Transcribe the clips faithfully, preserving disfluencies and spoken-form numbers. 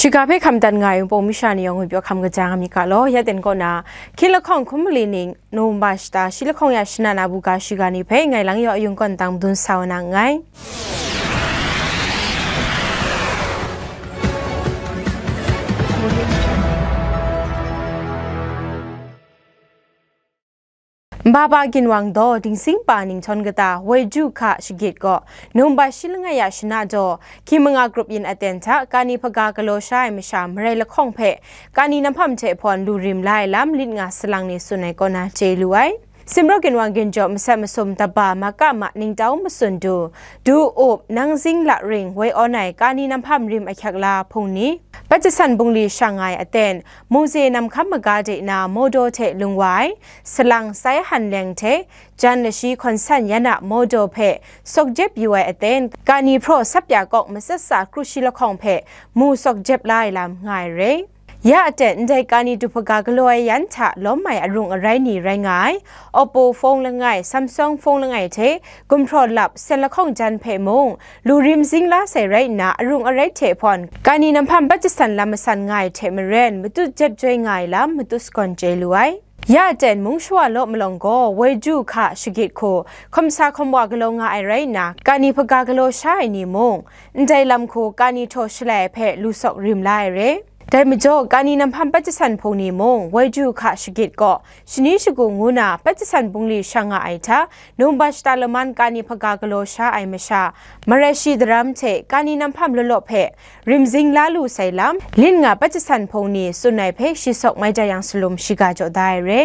Shiga hpe hkam dat nga ai Wunpawng masha ni yawng ngwi pyaw hkam kaja nga myit ga law, ya ten kaw na, hkying lahkawng hkum mali ning, November shata shi lahkawng ya shana na buga shiga ni hpe ngai lang yaw ayung kawn tang madun sa wa na nngai. Nbaba ginwang daw dingsing pa ninghtawng kata Woi Ju Hka Shagit gaw November shi langai ya shana daw, hkying manga grup yin aten hta kani hpaga galaw sha ai masha marai lahkawng hpe kani namhpam hte hpawn lu rim la ai lam lit nga salang ni tsun ai kaw na chye lu ai. Simraw ginwang ginjaw masat masum taba maka ma ningtau matsun du, du up, nang zing la ring, woi awn ai kani namhpam rim ahkyak la hpung ni, Patjasan bungli shang ai aten, Mungze namhkam maga de na Mawdaw hte lung wa ai, salang Sai Han Leng hte, jan lashi hkawn san yan a Mawdaw hpe sawk jep yu ai aten, kani hpraw sap ya kawk matsat sa kru shi lahkawng hpe mu sawk jep la ai lam nga ai re. Ya aten, ndai kani du hpaga galaw ai yan hta lawm ai arung arai ni rai nga ai, Oppo phone langai, Samsung phone langai hte gumhpraw lap sen lahkawng jan hpe mung, lu rim zing la sai rai nna, arung arai hte hpawn, kani namhpam Patjasan lam masan nga ai hte maren, matut jep joi nga ai lam matut sagawn chye lu ai. Ya aten, mung shawa law malawng gaw, Woi Ju Hka Shagit hku, hkawm sa hkawm wa galaw nga ai rai nna, kani hpaga galaw sha ai ni mung, ndai lam hku kani htaw shalai ai hpe lu sawk rim la ai re. Dai majaw, kani namhpam Patjasan hpung ni mung, Woi Ju Hka Shagit gaw, shani shagu ngu na Patjasan bungli shang nga ai hta, November shata laman kani hpaga galaw sha ai masha, marai shi daram hte kani namhpam lawlaw hpe rim zing la lu sai lam, lit nga Patjasan hpung ni tsun ai hpe shi sawk mai ja yang salum shiga jaw da ai re.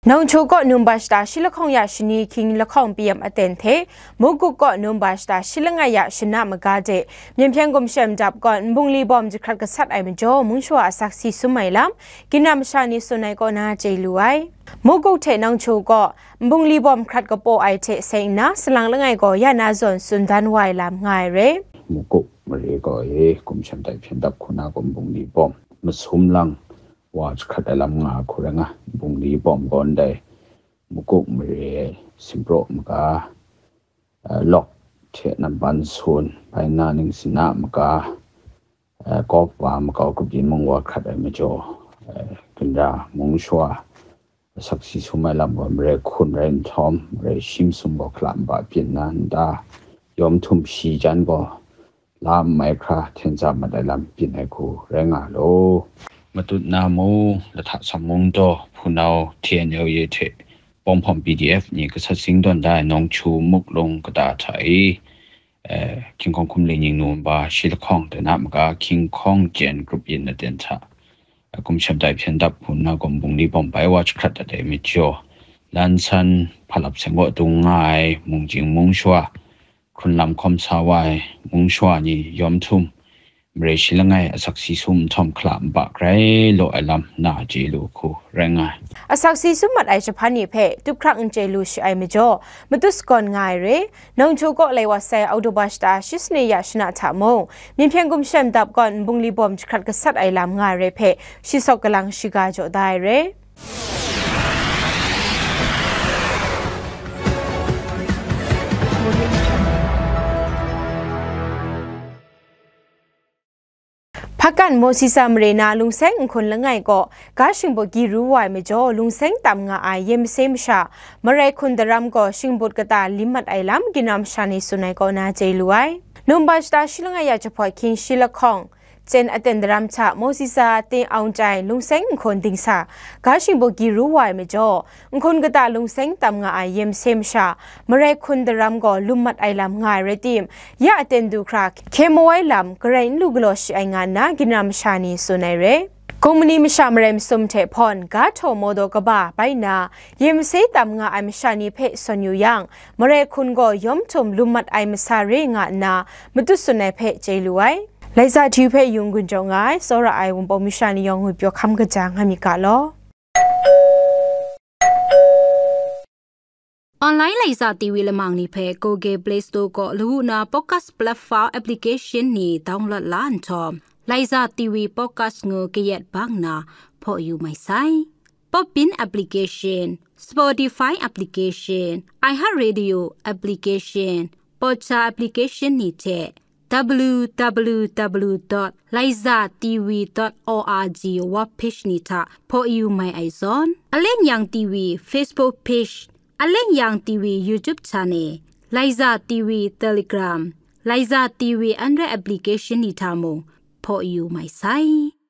Nongchu kaw November shata shi lahkawng ya shani hkying lahkawng P M aten hte, Mukuk kaw November shata shi langai ya shana maga de, Myen Hpyen Gumshem Dap kawn Nbungli Bawm jahkrat gasat ai majaw, mung shawa asak si sum ai lam, ginra masha ni tsun ai kaw na chye lu ai. Mukuk hte Nongchu kaw Nbungli Bawm hkrat kapaw ai hte seng nna, salang langai gaw ya na zawn tsun dan wa ai lam nga ai re. Mukuk mare gaw e, Gumshem tai hpyen dap hku na gaw Nbungli Bawm masum lang wa jahkrat ai lam nga ai hku rai nga, Nbungli Bawm gaw ndai Mukuk mare ai Simpraw maga, eh, Lawk hte Namban Sun, bai na Ningsina maga, eh, Kawp wa makau grup yin mung wa hkrat ai majaw, eh, ginra mung shawa asak si sum ai lam gaw marai hkun rai nhtawm, marai shi masum gaw hkala nba byin na nta, yawm htum shi jan gaw la n mai hkra hten tsa mat ai lam byin ai hku rai nga law. Matut na mung, lahta sam mung daw, hpunau T N L A hte Pawng Hpawm P D F ni gasat sing tawn da ai Nongchu Muklung kata hta e, eh, King Hkawng hkum lingning November shi lahkawng de na maga King Hkawng Jen grup yin aten hta, eh, Gumshem tai hpyen dap hku na gaw Nbungli Bawm bai wa jahkrat dat ai majaw, lan san hpalap seng kaw dung nga ai mung jing mung shawa, hkrun lam hkawm sa wa ai mung shawa ni yawm htum, marai shi langai asak si sum nhtawm hkala nba grai law ai lam na chye lu hku rai nga ai. Asak si sum mat ai jahpan ni hpe tup hkrak n chye lu shi ai majaw, matut sagawn nga ai re. Nongchu kaw lai wa sai October shata shi sane ya shana hta mung, Myen Hpyen Gumshem Dap kawn Nbungli Bawm jahkrat gasat ai lam nga ai re hpe, shi sawk galang shiga jaw da ai re. Hpakan Mawsisa mare na Lungseng Nhkun langai kaw, ga shingbaw gyi ru wa ai majaw, lungseng tam nga ai Yemse masha, marai hkun daram gaw shingbut kata lim mat ai lam, ginra masha ni tsun ai kaw na chye lu ai. November shata shi langai ya jahpawt hkying shi lahkawng, Jen aten daram hta Mawsisa Tin Aung Chai Lungseng Nhkun dingsa ga shingbaw gyi ru wa ai majaw, Nhkun kata lungseng tam nga ai Yemse masha, marai hkun daram gaw lum mat ai lam nga ai rai tim, ya aten du hkra hkye maw ai lam, garai n lu galaw shi ai nga nna, ginra masha ni tsun ai re. Kawmani masha marai masum hte hpawn, ga htaw Mawdaw kaba bai nna, Yemse tam nga ai masha ni hpe sawn yu yang, marai hkun gaw yawm htum lum mat ai masa re nga nna, matut tsun ai hpe chye lu ai. Laiza Hti hpe yung gun jaw nga ai, tsawra ai Wunpawng masha ni yawng ngwi pyaw hkam kaja nga myit ga law. Online Laiza T V lamang ni hpe Google Play Store kaw lawu na podcast platform application ni download la nhtawm, Laiza T V podcast ngu kayat bang nna hpaw yu mai sai. Podbean application, Spotify application, iHeartRadio application, Podcha application ni hte w w w dot laiza t v dot org web page ni hta hpaw yu mai ai zawn, Aleng Yang T V Facebook page, Aleng Yang T V YouTube channel, Laiza T V Telegram, Laiza T V Android application ni hta mung hpaw yu mai sai.